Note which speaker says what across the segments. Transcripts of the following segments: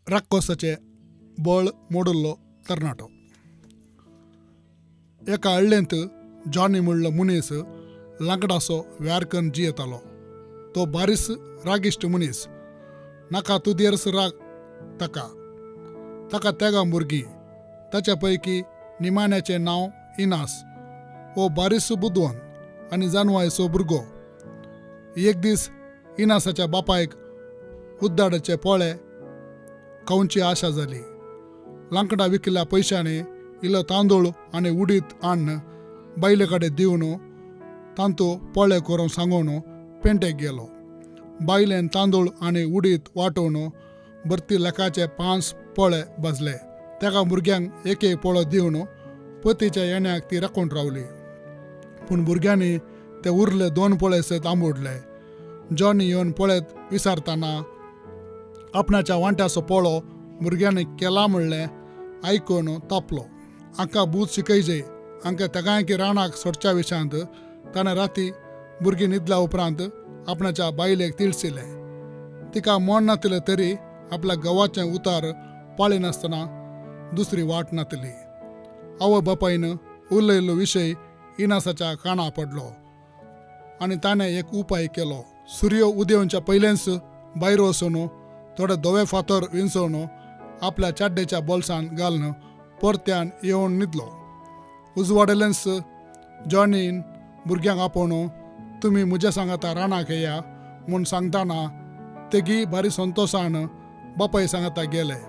Speaker 1: राक्कोसाचें बळ मोडिल्लो तरणाटो. एका हळ्ळेंत जॉनी म्हणलो मनीस लांकडाचो व्यारकन जियेतालो. तो बारीस रागिश्ट मनीस, नाका तुदेरस राग ताका. ताका तेगां भुरगीं, ताच्या पैकी निमाण्याचें नांव इनास. हो बारीस बुदवंत आनी जानवायचो भुरगो. एक दीस इनासाच्या बापायक उद्दाडाचे पोळे खावची आशा जाली. लांकडां विकिल्ल्या पयशांनी इल्लो तांदूळ आनी उडीद हाडून बायले कडेन दिवन तांतू पोळे करूंक सांगून पेंटेक गेलो. बायलेन तांदूळ आनी उडीद वांटोवन भरती लेखाचे 5 पोळे भाजले. तेका भुरग्यांक एक एक पोळो दिवन पतीच्या येण्याक ती राखून रावली. पूण भुरग्यांनी ते उरले 2 पोळे सयत आंबुडले. जॉनी येवन पळयत विचारतना आपणाच्या वांट्याचो पोळो भुरग्यांनी केला म्हणलें आयकून तापलो. हांकां बूद शिकयचे, हांकां तेगांयकी रानाक सोडच्या विशयांत ताणें राती भुरगीं न्हिदल्या उपरांत आपणाच्या बायलेक तिळसिलें. तिका मोड नातिल्लें तरी आपल्या घोवाचें उतार पाळिनासतना दुसरी वाट नातिल्ली. आवय बापायन उलयल्लो विशय इनासाच्या काना पडलो आनी ताणें एक उपाय केलो. सुर्यो उदेवच्या पयलेंच भायर वचून थोडे धवे फातर विंचोवन आपल्या चाड्डेच्या बोल्सान घालून परत्यान येवन न्हिदलो. उजवाडलेंच जॉनीन भुरग्यांक आपोवन तुमी म्हज्या सांगाता रानाक येया म्हूण सांगतना तेगी भारी संतोशान बापाय सांगाता गेले.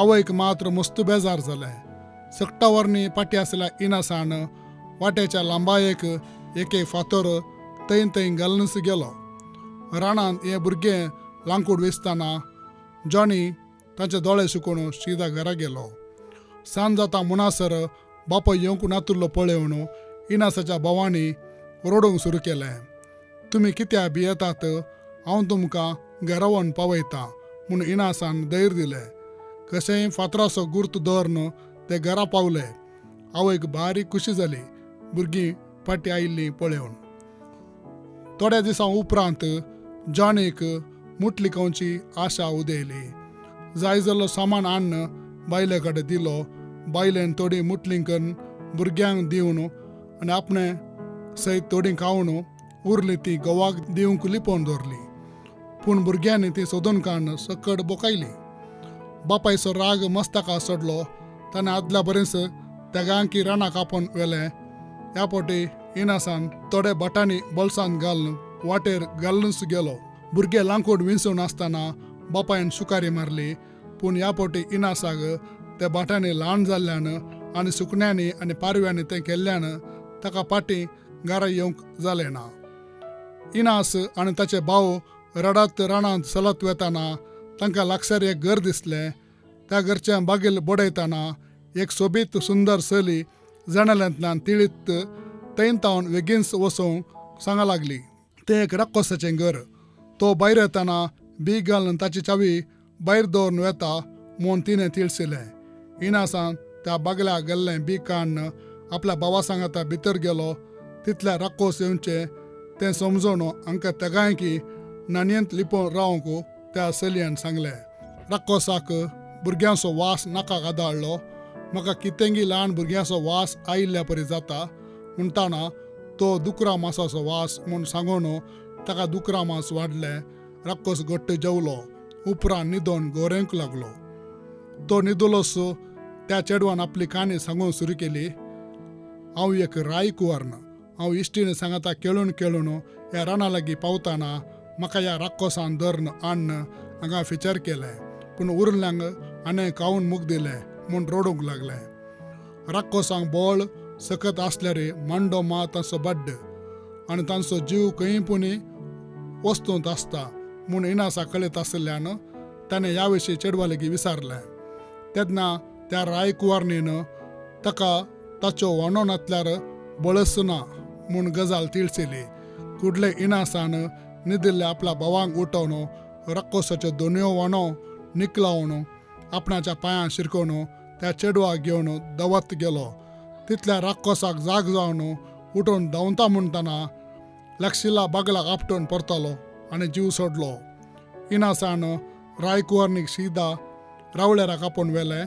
Speaker 1: आवयक मात्र मस्त बेजार जालें. सकटा वरणी पाटी आसल्या इनासान वाट्याच्या लांबायेक एक एक फातर थंय थंय घालूनच गेलो. रानांत हें भुरगें लांकूड वेचतना जॉनी तांचे दोळे सुकून शिदा घरा गेलो. सांज जाता म्हणसर बापाय येवंक नातुल्लो पळोवन इनासाच्या भावांनी रडूंक सुरू केलें. तुमी कित्याक भियेतात, हांव तुमकां घरा व्हरून पावयतां म्हूण इनासान धैर्य दिलें. कशेंय फातराचो गुर्त दवरून ते घरा पावले. आवयक बारीक खुशी जाली भुरगीं फाटीं आयिल्लीं पळोवन. थोड्या दिसां उपरांत जॉनीक मुटली खावची आशा उदयली. जाय जाल्लो सामान हाडून बायले कडेन दिलो. बायलेन थोडी मुटली करून भुरग्यांक दिवन आनी आपणें सयत थोडी खावन उरली ती घोवाक दिवंक लिपोवन दवरली. पूण भुरग्यांनी ती सोदून काडून सकट बोकायली. बापायचो राग मस्तका सोडलो. ताणें आदल्या बरेंच तेगांकी रानाक आपोवन व्हेलें. ह्या फावटी इनासान थोडे बटांनी बोल्सांत घालून वाटेर घालूनच गेलो. भुरगे लांकूड विंचून आसतना बापायन सुकारी मारली. पूण ह्या फावटी इनासाक ते बाटांनी ल्हान जाल्ल्यान आनी सुकण्यांनी आनी पारव्यांनी तें केल्ल्यान ताका फाटीं घरा येवंक जालें ना. इनास आनी ताचे भाव रडात रानांत चलत वेताना तांकां लागसार एक घर दिसलें. त्या घरचें बागील बडयतना एक सोबीत सुंदर चली जणाल्यांतल्यान तिळीत थंय तावन वेगींच वचूंक सांगा लागली. तें एक राक्कोसाचें घर. तो भायर येतना बीग घालून ताची चावी भायर दवरून वेता म्हूण तिणें तिळसिलें. इनासान त्या बागल्या गेल्लें बीग काडून आपल्या भावा सांगाता भितर गेलो. तितल्या राक्कोस येवचें तें समजून हांकां तेगांयकी नाणयेंत लिपोवन रावंक त्या चलयेन सांगलें. राक्कोसाक भुरग्यांचो वास नाकाक आदाळ्ळो. म्हाका कितेंगी ल्हान भुरग्यांचो वास आयिल्ल्या परी जाता म्हणटाना तो दुकरा मासाचो वास म्हूण सांगून ताका दुकरा मांस वाडलें. राक्कोस घट्ट जेवलो. उपरांत न्हिदोन गोरेंक लागलो. तो न्हिदलोस त्या चेडवान आपली काणी सांगूंक सुरू केली. हांव एक राय कुंवर, हांव इश्टीन सांगाता खेळून खेळून ह्या राना लागीं पावतना म्हाका ह्या राक्कोसान धरून हाडून हांगा फिचर केलें. पूण उरल्यांक हाणें खावन मूग दिलें म्हूण रडूंक लागलें. राक्कोसांक बळ सकत आसल्यार मांडो मा तांचो बड्ड आनी तांचो जीव खंय पुणी वस्तूंत आसता म्हूण इनासा कळयत आशिल्ल्यान ताणें ह्या विशीं चेडवा लागीं विचारलें. तेन्ना त्या राय कुंवरणीन ताका ताच्यो व्हाणो नातल्यार बळस ना म्हूण गजाल तिळसिली. कुडले इनासान न्हिदिल्ल्या आपल्या भावांक उठोवन राक्कोसाच्यो दोनयो व्हाणो निकलावन आपणाच्या पांयां शिरकोवन त्या चेडवाक घेवन दवत गेलो. तितल्या राक्कोसाक जाग जावन उठून धांवता म्हणटना लागशिल्ल्या बागलाक आपटून परतलो आनी जीव सोडलो. इनासान रायकुंवरणीक शीदा रावळेराक आपोवन व्हेलें.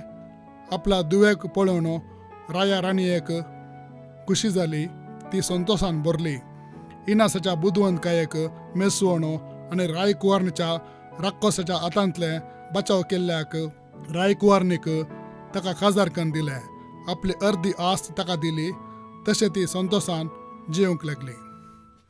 Speaker 1: आपल्या धुवेक पळोवन राया राणयेक खुशी जाली. ती संतोसान भरली. इनासाच्या बुदवंतकायेक मेसवण आनी रायकुंवरणीच्या राक्कोसाच्या हातांतलें बचाव केल्ल्याक रायकुंवरणीक ताका काजार करून दिलें. आपली अर्दी आस्त ताका दिली. तशें ती संतोसान जिवंक लागली.